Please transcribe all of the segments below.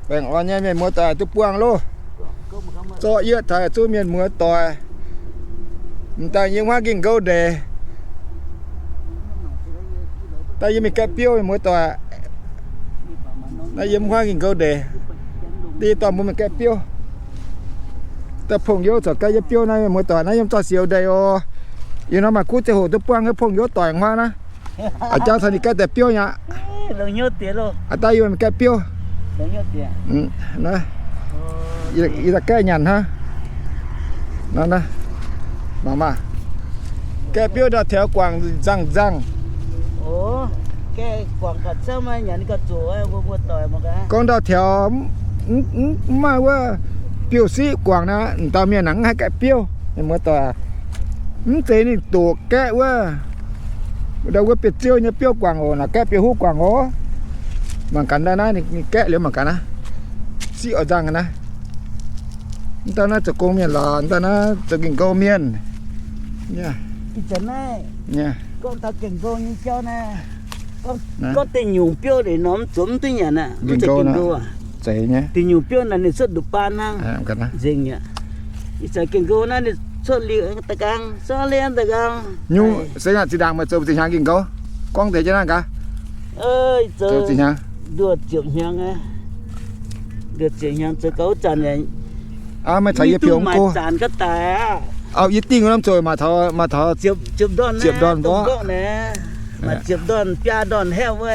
Baengh orn nyei mienh muoz doic duqv buangh loh. Zorqv yietv taux zuqc mienh muoz doic. M'daaih yiem huaav Ging-Gouv ndeic. Daaih yiem mingh gaeqv biouv mienh muoz doic. Naaiv yiem huaav Ging-Gouv ndeic. Div dorh mbuo mingh gaeqv biouv. Daaih pong-youz corc gaeqv yietv biouv naaiv mienh muoz doic, naaiv yiem zorqv siou ndeic oc. Ih hnoi maaih kuv ziangh hoc duqv buangh nyei pong-youz doic nquaah naaiv. A'jang caux ninh gaeqv deix biouv nyei aqv. A'daaih yiem mingh gaeqv biouv. Naaiv, yie daaih gaeqv nyanc hnangv. Naaiv, mangc maah. Gaeqv biouv ndau-taux guangc nzangc-nzangc. Gorngv ndau-taux mv maaih wuov biouv-siqv guangc naaiv, dauh mienh naaic mv haih gaeqv biouv. Mienh muoz doic, mv zeiz ninh doqc gaeqv wuov, ndau wuov biauv-ziouv nyei biouv guangc oc, naaic gaeqv biouv-huv guangc oc. Mangc gaax naaiv, ninh gaeqv liuz mangc gaax naaiv, siqv oix nzangc naaiv. Mv dauh naaiv zoux gong mienh lorqc, mv dauh naaiv zoux Ging-Gouv mienh. Gorngv deic-nyungc biouv naaic nor mv zuqc mv duqv nyanc aqv. Ging-Gouv zeiz nyei. Deic-nyungc biouv naaic ninh cuotv nduqc baan hnangv. Nzengc aqv. Ih zanc Ging-Gouv naaiv ninh cuotv liuz da'nqaang, cuotv liuz da'nqaang. Nyungc se aqv, zinh ndaangc meih zoux zinh hnyangx Ging-Gouv? Gorngv deix jienv naaiv gaax. Zoux zinh hnyangx? Nduoh ziepc hnyangx aqv. Nduoh ziepc hnyangx zoux gau wuov zanc aqv. Meih caux yie piouc mv go. Zanc ga'daic aqv. Auv, yie dingh wuov norm zoih maaih taux, maaih taux ziepc ndorn, ziepc ndorn mborqv. Maaih ziepc ndorn, biaa ndorn heuv wuov.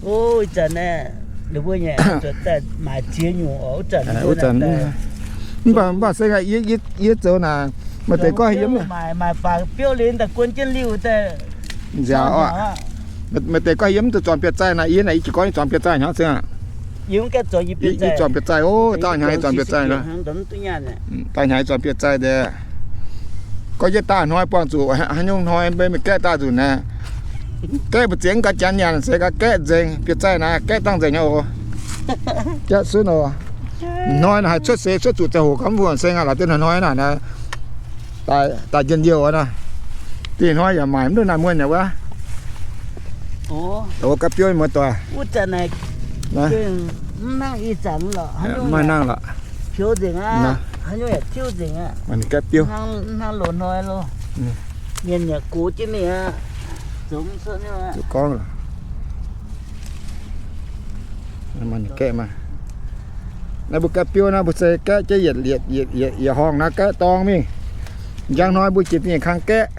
O, ih zanc naaiv, ninh mbuo nyei zuqc daaih maaic ziex nyungc oc, wuov zanc, wuov zanc. Mv baac, mv baac se aqv, yie zoux naaic, maaih deix gorngv yiem, maaic, maaic baac biouv liuz daaih guon jienv liuh daaih. Nziaauc oc. Maaih deix gorngv yie mv zuqc zuangx biauv-zaih naaic, yie naaic yie jiez gorngv yie zuangx biauv-zaih hnangv, se aqv. Yie zuangx biauv-zaih, o, daaih hnyangx yie zuangx biauv-zaih nor. Daaih hnyangx yie zuangx biauv-zaih deix. Gorngv yie daaih hnoi buangh zuqc haaix nyungc hnoi mbuo mingh gaeqv daaih nzunc naaic, gaeqv mbu'ziex mv gaax janx nyanc se gaax gaeqv nzengc, biauv-zaih naaic gaeqv dangh nzengc nyei oc. Jatv sunv oc. Hnoi naaic haih cuotv seix cuotv zuqc ziangh hoc gorngv mbuo seng aqv, laaix deix hnoi-hnoi naaic, daaih njien-youh nor. Da'nyeic hnoi yaac maaic mv duqv naaic muonh yaac wuov. Dongh wuov gaeqv biouv muoz-doic. Mv maaih nangh lorqc. Maaih ninh gaeqv biouv. Mienh yaac gox jienv mingh aqv. Zuqc gorngv lorqc. Maaih ninh gaeqv maah. Naaiv mbuo gaeqv biouv naaiv mbuo se gaeqv jienv yietc, yietc, yietc, yietc horngh naaiv gaeqv dorng mingh. Njang hnoi mbuo jiex da'nyeic kang gaeqv.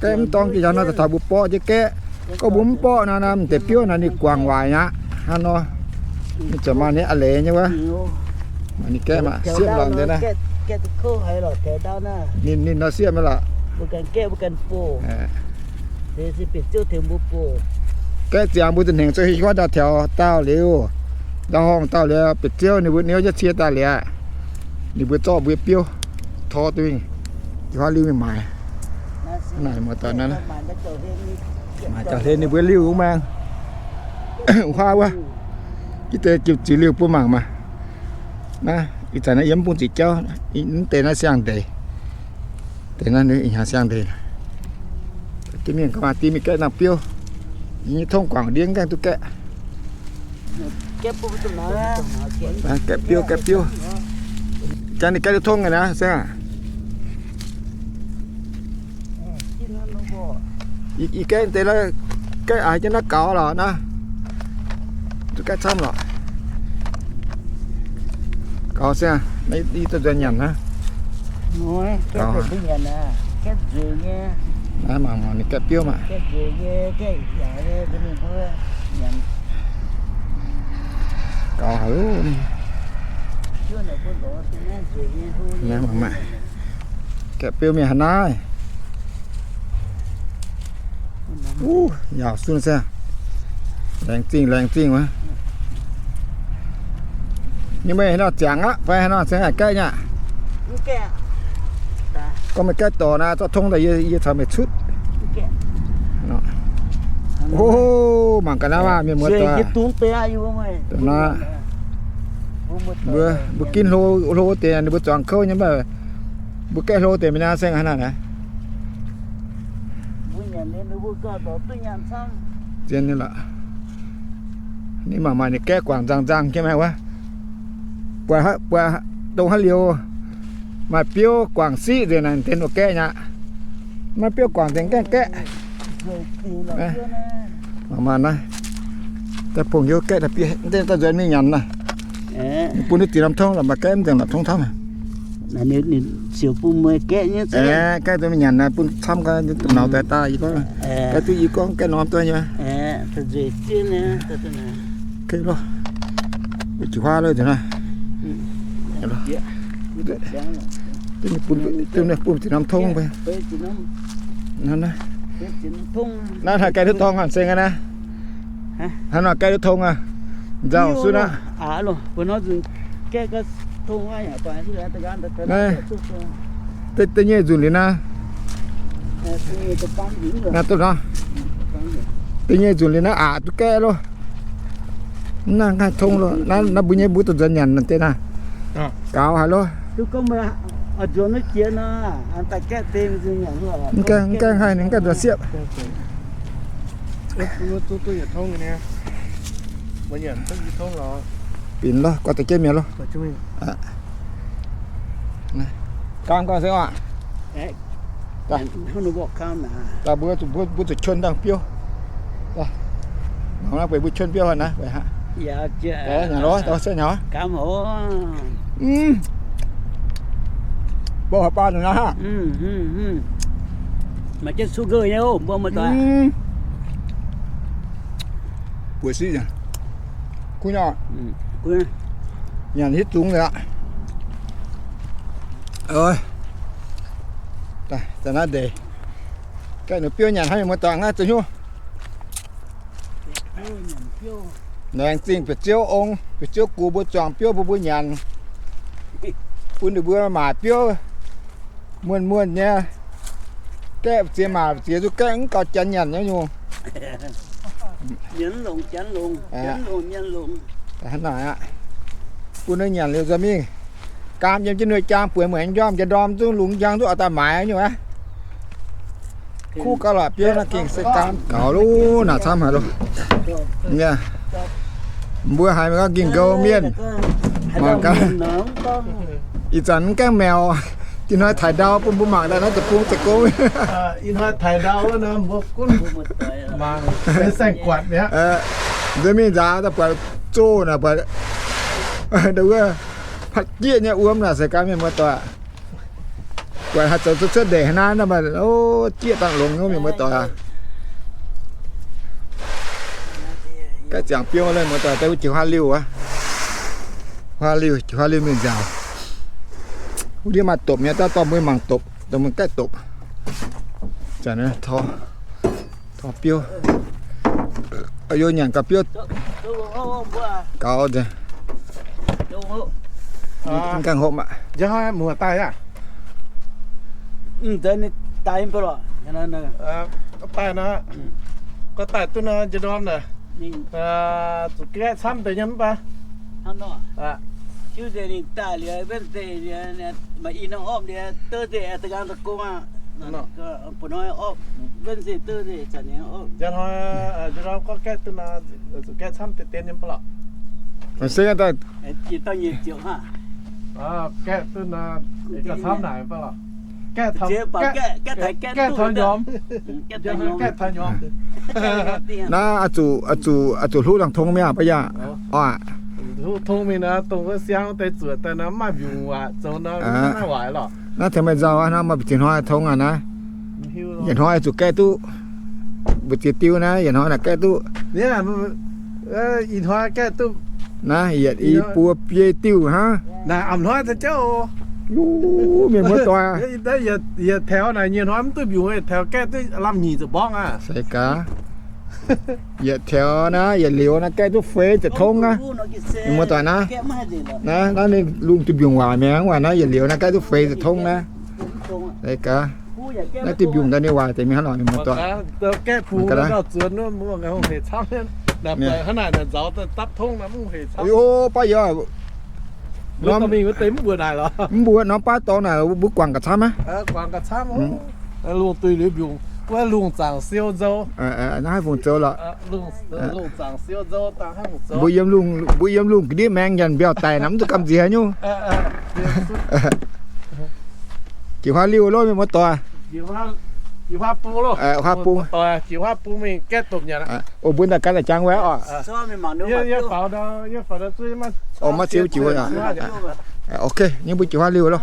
Gaeqv mv dorng, njang hnoi taux mbuo borqv jienv gaeqv. Gorngv mbuo mv borqv nor, naaiv m'deix biouv naaiv ninh guangc waaic aqv. Hnangv nor, ninh ziouc maaih ninh a'leiz nyei wuov. Maaih ninh gaeqv maah, siepv lorqc deix naaiv. Ninh, ninh nor siepv nyei lorqc. Gaeqv ziangx mbuo zuqc hnengc zuqc hiuv huaav ndau-taux daauh liuz, ndau-horngh daauh liuz, bieqc ziouv ninh mbuo niouv jienv cie daaih liuz, ninh mbuo zorqv mbuo biouv tor duqv mingh, hiuv huaav liuh mingh maaiz. Naaiv muoz-doic naaiv, maaiz dauh hlen ninh mbuo liuh wuov maengx. Wuov huaav wuov, ih deix ziux liuh bun mangc maah. Naaiv ih zanc naaiv yiem bung ziqc jauv, mv deix naaiv siang-ndeic. Deix naaiv ih hnyangx siang-ndeic. Mienh gauh maaih ding mingh gaeqv nangh biouv. Yie nyei tongv guangc ndiev gaengh duqv gaeqv. Gaeqv biouv, gaeqv biouv. Jangx ninh gaeqv duqv tongv nyei naaiv se aqv. Ih gaeqv deix, gaeqv a'hneiv jienv naaiv gaux lorqc naaiv. Duqv gaeqv camv lorqc. Gaux se aqv, naaiv yie duqv nzuonx nyanc naaiv. Naaiv mangc mangc ninh gaeqv biouv maah. Gaux haic. Naaiv mangc maah. Gaeqv biouv mingh haaix naaiv. Wuov, yaauc sun se. Laengz zingh, laengz zingh wuov. Ninh meih haaix nor ziangx aqv fai haaix nor se gaeqv nyei aqv? Gorngv meih gaeqv dorc naaiv zorqv tongv daaih yie caux meih cutv. O, mangc gaax naaiv maah, mienh muoz-doic. Mbuo, mbuo ginv hlo, hlo deix ninh mbuo zuangx kouv nyei mv baac mbuo gaeqv hlo deix mingh naaiv se aqv naaiv. Zien nyei lorqc. Ninh mangc maaih ninh gaeqv guangc nzangc nzangc jienv maiv wuov. Buatc, buatc dongh haaix liuz maaih biouv guangc siqv nzengc naaic, deix nor gaeqv nyei aqv. Maiv biouv guangc nzengc gaeqv gaeqv. Mangc maaih naaiv daaih pongx hnyouv gaeqv daaih bieqc daaih nzuonx mingh nyanc naaiv. Ninh bun duqv ziex norm tongv lorqc, maaih gaeqv mv nzengc lorqc tongv camv. Gaeqv nzuonx mingh nyanc naaiv bun camv gaax, nauz daaih daaih i gorngv, gaeqv duqv i gorngv gaeqv norm duqv nyei. Jiu huaav lo nzunc naaiv. Bun ziex norm tongv mbuo. Naaiv, naaiv gaeqv duqv tong aqv, seng aqv naaiv. Hnangv nor gaeqv duqv tong aqv. Nzauh suv naaiv. Naaiv, da'nyeic nzunc liuz naaiv. Naaiv duqv nor. Da'nyeic nzunc liuz naaiv aqc duqv gaeqv loh. Naaiv nqaai tong loh. Naaiv mbuo nyei mbuo duqv nzuonx nyanc deix naaiv. Gaux haic loh. Mv gaengh, mv gaengh haih ninh mv gaengh nzuonx siepv. Binc loh, gorngv deix jienv mienh loh. Gaam gauh se oc. Daaih mbuo, mbuo zuqc quen dangh biouv. Mangc naaiv, mbuo quen biouv naaiv. Mv, bouh haaix baan naaiv. Buoz siqv, kuv nyei, nyanc hitv zungx liuz aqv. Daaih naaiv ndeic, gaeqv ninh biouv nyanc hnangv mienh muoz-doic naaiv zoux hnyouv. Laengz zingh bieqc ziouv ong, bieqc ziouv gux mbuo zuangx biouv bun mbuo nyanc, bun ninh mbuo maaic biouv muonh muonh nyei. Gaeqv ziex maaic ziex zuqc gaeqv mv gaux janx nyanc nyei nyungc. Hnangv naaic aqv. Bun ninh nyanc liuz nzuonx mingh, gaam yiem jienv nuih jaang bueix mueic njormh njien-ndorm zungv lungz njang zungv oix daaih maaiz nyungc aqv. Kuv gauh lorqc biouv naaiv gengh se gaam gaux loh, naaic camv haic loh. Mbuo haiz mingh gorngv ging nqou mienh mangc gaax. Ih zanc mv gaengh mèo, ih hnoi taaix ndau bun mbuo mangc daaih naaiv deic-bung deic-gong. Nzunc mingh nzaaux daaih buatc zoh naaic, buatc wuov patv jieqv nyei wuom naaic, se gaam mienh muoz-doic. Buatc haaix zoux cuotv ndeic haaix naaiv, naaiv maaih jieqv dangh longx nyei, mienh muoz-doic aac. Gaeqv ziangx biouv, mienh muoz-doic, daaih wuov jiex huaav liuh aqv. Huaav liuh, jiex huaav liuh mingh nzaaux. Wuov ndiev maaih dopc nyei, daaih dorh mbuo mangc dopc, dorh mbuo gaeqv dopc. Tor biouv. Aa, yo nyanc gauh biouv gaux nzengc. Mv gaengh hopv aqv. Daaih nor, gorngv daaih duqv nor, njang-ndorm naaic, zuqc gaeqv camv deix nyei mv baac. Njang-ndorm gorngv gaeqv duqv nor, zuqc gaeqv camv deix deix nyei mv baac lorqc. Gaeqv duqv nor, camv naaic mv baac lorqc. Gaeqv taux njormh. Gaeqv taux njormh. Naaiv oix zuqc, oix zuqc hluv dangh tong mi'aqv, baac yaac oc. Hluv tong mingh nor, dongh wuov siang deix zuoqc daaih nor, mv maaih mbiungc waac zoux nor, mv maaih waac lorqc. Naaiv tengx meih nzauh aqv, naaiv maaih mbu'ziex hnoi tong aqv naaiv. Yietc hnoi zuqc gaeqv duqv mbu'ziex diuh naaiv, yietc hnoi naaic gaeqv duqv. Ih hnoi gaeqv duqv naaiv yietc i buo biei diuh hnangv. Naaic a'hnoi za'jauv oc. Mienh muoz-doic, yietc taux naaic nyienh hnoi mv duqv mbiungc, yietc taux gaeqv duqv lamh nyic ziepc mborngv aqv. Se gaax. Yietc taux naaiv, yietc liuz naaiv gaeqv duqv feix ziepc tongv naaiv. Mienh muoz-doic naaiv, naaiv ninh lungh duih mbiungc waaic mi'aqv, waac naaiv yietc liuz naaiv gaeqv duqv feix ziepc tongv naaiv. Se gaax. Naaiv duih mbiungc daaih ninh waaic deix mingh hnangv lorqc, mienh muoz-doic. Ov, baav yaac mv mbuo norm baav dorngx naaic mbuo guangc gauh camv aqv. Lungh duih liuz mbiungc, wuov lungh zaangc siou nzou. Naaiv fungc zoux lorqc. Mbuo yiem lungh, mbuo yiem lungh ga'ndiev maengx nyanc mbiauh daic nor, mv zuqc gamh nziex nyungc. Jiu Huaav Liuh loh, mienh muoz-doic. Huaav bung. O, mbuo daaih gan daaih jangx wuov oc. Maiv ziux jiu. Ok, nyei mbuo Jiu Huaav Liuh loh.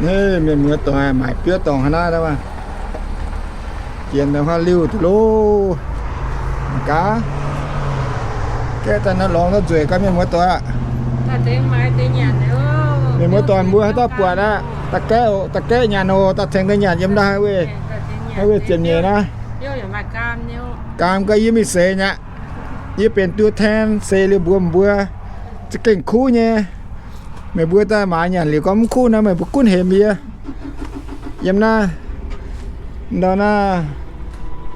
Naaiv mienh muoz-doic maaic biouv dorngc hnangv naaiv maah. Jiex Huaav Liuh duqv loh. Mangc gaax. Gaeqv daaih naaiv lorngx daaih nzueic gaax mienh muoz-doic aqv. Mienh muoz-doic mbuo haaix dauh buatc aqv, daaih gaeqv, daaih gaeqv nyanc oc. Daaih tengx daaih nyanc yiem naaiv, naaiv weih ziepc nyeic naaiv. Gaam gaax yie mingh seix aqv. Yie benx ตัวแทน seix liuz mbuox mbuo za'gengh kuv nyei. Meih mbuo daaih maaiz nyanc liuz gorngv mv kuv nor, meih mbuo gunv hemx yie. Yiem naaiv, ndau naaiv,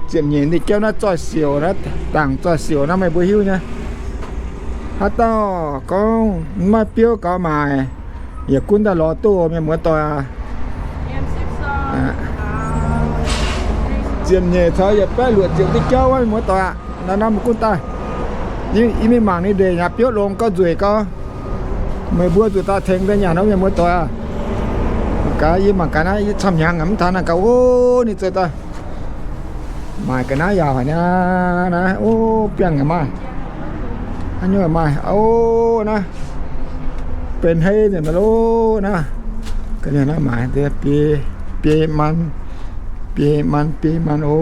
ziepc nyeic nzengc jauv naaiv zoih siouc naaiv, dangc zoih siouc naaiv meih mbuo hiuv nyei. Haaix dauh gorngv mv maaih biouv gaux maaic, yaac gunv daaih lorz duqv mienh muoz-doic aac. Ziepc nyeic caux yietc baeqv luoqc ziepc diuh jauv wuov mienh muoz-doic aac. Naaiv nor mv gunv daaih. Yie mingh mangc ninh ndeic nyei biouv longx gauh nzueic gauh. Meih mbuo zuqc daaih tengx daaih nyanc nor mienh muoz-doic aac. Gaax yie mangc gaax naaiv, yie camv hnyangx mv taux naaiv gaax, o, ninh zoux daaih. Maaic ga'naaiv yaauc haic naaiv, o, biangh yaac maaih. Haaix nyungc maaih, o, naaiv. Benx hei nzengc maah loh naaiv. Ga'naaiv maaic biei, biei man, biei man, biei man, o.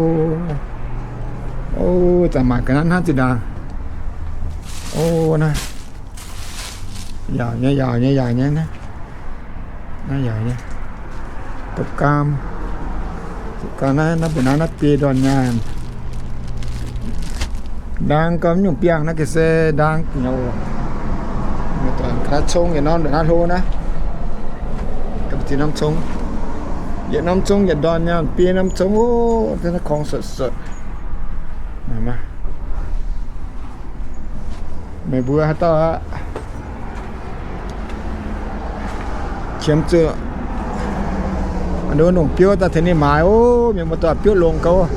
O, zanc maaic ga'naaiv hnangv zinh ndaangc. O, naaiv. Yaauc nyei, yaauc nyei, yaauc nyei naaiv. Naaiv yaauc nyei. Dopc gaam. Dopc gaam naaiv, naaiv mbuo naaiv, naaiv biei ndorn nyaanh. Ndaang gauh mv nyungc biangh naaiv ga'se ndaang nyei oc. Ga'naaiv cong yietc norm ndongc naaiv hlo naaiv. Ga'naaiv cong, yietc norm cong yietc ndorn nyaanh biei norm cong oc. Naaiv korng sotv sotv. Meih mbuo haaix dauh aqv, qiemx zuqc nduov longc biouv daaih tengx ninh maaiz oc. Mienh muoz-doic, biouv longx gauh,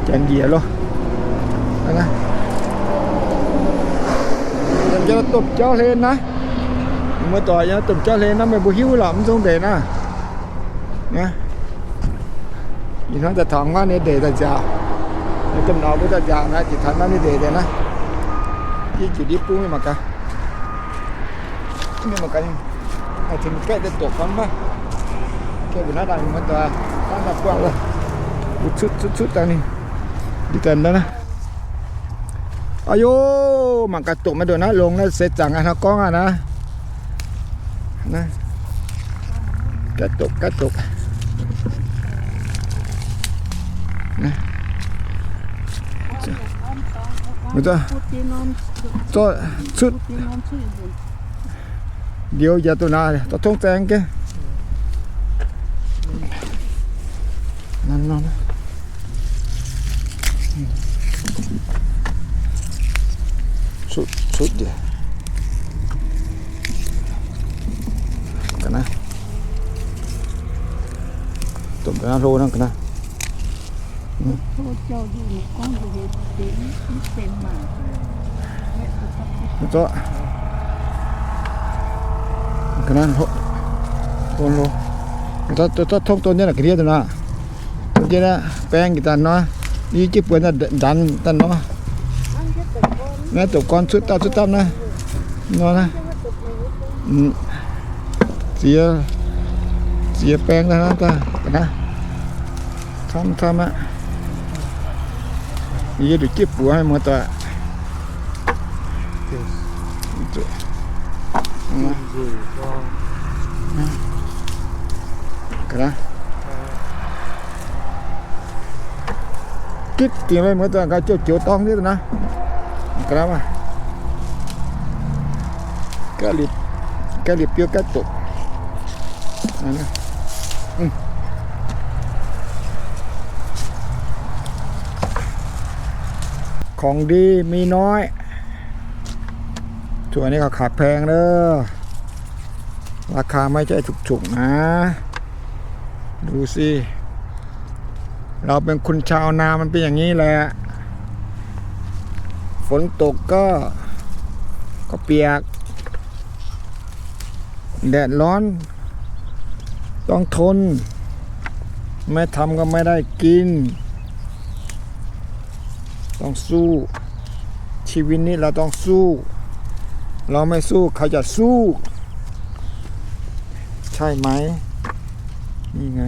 janx njiec loh. Yiem domh jauv hlen naaiv, mienh muoz-doic, yiem domh jauv hlen naaiv meih mbuo hiuv lorqc, mv zong ndeic naaiv. Ih hnoi daaih taux wuov ninh ndeic daaih nziaauc. Domh norm mbuo daaih nziaauc naaiv, jiex taux naaiv ninh ndeic daaih naaiv. Yie jiex ndiev bung mingh mangc gaax. Mingh mangc gaax, tengx gaeqv daaih doqc gorn mv baac. Gaeqv mbuo naaiv daaih mienh muoz-doic, dangh daaih buangh loh. Mbuo cutv cutv cutv dangh ninh, ndiev daaih naaiv. Aa yo, mangc gaax doqc maiv nduqc naaiv longx naaiv, seix zaangc aqv hnangv gorngv aqv naaiv. Gaeqv doqc, gaeqv doqc. Zorqv cutv ndioux yaac duqv naaic, dorh tongv zaeng jienv. Cutv, cutv njiec. Ga'naaiv, domh ga'naaiv hlo hnangv ga'naaiv. Zorqv ga'naaiv hlo, hlo, hlo. Zorqv tongv don jienv naaic ga'ndiev daaih nor. Don jienv aqv, baeng jiex daaih nor. Yie jienv buonc ndanx daaih nor. Naaiv doqc gorn cutv daaih cutv dapv naaiv. Nor naaiv. Ziex, ziex baeng daaih naaiv, daaih ga'naaiv. Camv camv aqv. Yie nduqc jienv buoz muoz-doic. Ga'naaiv. Gitv dingc meih muoz-doic, ga'naaiv joux joux dorng nyei naaiv. Ga'naaiv maah. Gaeqv liepc, gaeqv liepc biouv gaeqv doqc.ของดีมีน้อย ถั่วนี่ก็ขายแพงเด้อ ราคาไม่ใช่ถูกๆนะ ดูสิ เราเป็นคนชาวนา มันเป็นอย่างนี้แหละ ฝนตกก็ ก็เปียก แดดร้อน ต้องทน ไม่ทำก็ไม่ได้กิน ต้องสู้ ชีวิตนี้เราต้องสู้ เราไม่สู้ใครจะสู้ ใช่ไหม นี่ไง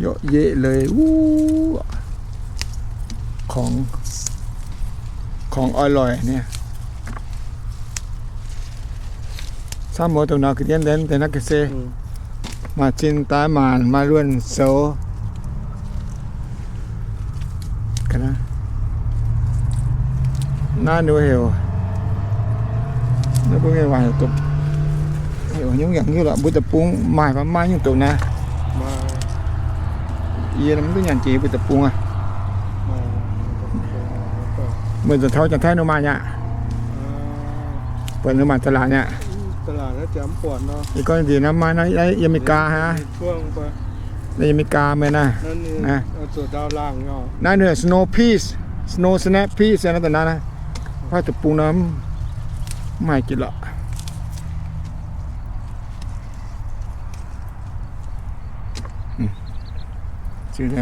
เยอะแยะเลย อู้ ของ ของอร่อยเนี่ย Camv muoz dongh naaiv ga'ndiev deix naaiv ga'sie, maaih cin daaih maanc maaih luonx soux. Naaiv nduov heuc, naaiv mbuo mienh waac heuc, heuc nyungc yaac hiuv lorqc, mbuo deic-bung maaih fai maiv maaih nyungc doqc naaiv. Yie mv duqv nyanc jiex mbuo deic-bung aqv. Meih zuqc taux Janx-Taiv ninh maaih nyei aqv. Buatc ninh maaih ตลาด nyei aqv. Ih gorngv nziex naaiv maaih naaiv yiem America hnangv. Naaiv yiem America meih naaiv. Naaiv ninh snow peas, snow snap peas naaiv da'naaiv naaiv. Haaix deic-bung nor mv maaih jiex lorqc.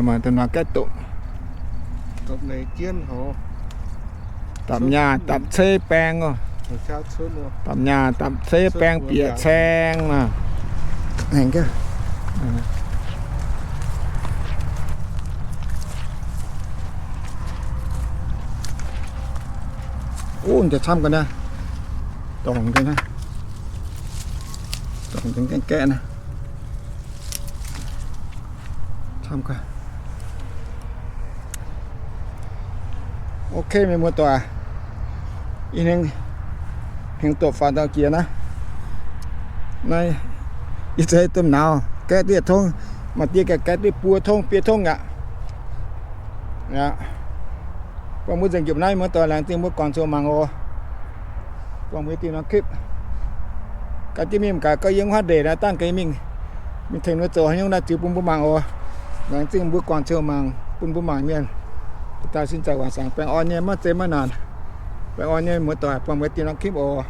Maaih da'naaiv gaeqv doqc. Dapc nyaah dapc ceiv baeng oc. Dapc nyaah dapc ceiv baeng bieqc caeng naaic. Ov, deix camv ga'naaiv, dorngc deix naaiv, dorngc deix gaeqv gaeqv naaiv. Camv ga'naaiv. Ok, mienh muoz-doic, ih hnyangx, hnyangx doqc faaux ndau jiex naaiv. Naaiv ih zeix domh nauz gaeqv dieh tongv, maaih dieh gaeqv, gaeqv dieh buo tongv, biei tongv aqv. Buangh mbuo nzengc jupc naaiv, muoz-doic, laengz zingh mbuo guangc ziouc mangc oc. Buangh mbuo diuh norm clip. Gaax jienv mingh gaax gauh yiem wuov ndeic naaiv dangh gaax mingh, mingh tengx mbuo zoux haaix nyungc naaiv ziux bun mbuo mangc oc. Laengz zingh mbuo guangc ziouc mangc bun mbuo mangc mienh. Daaih sin zaangc waac saangc baengh orn nyei, maiv zeiz maiv naanc. Baengh orn nyei muoz-doic, buangh mbuo diuh norm clip oc.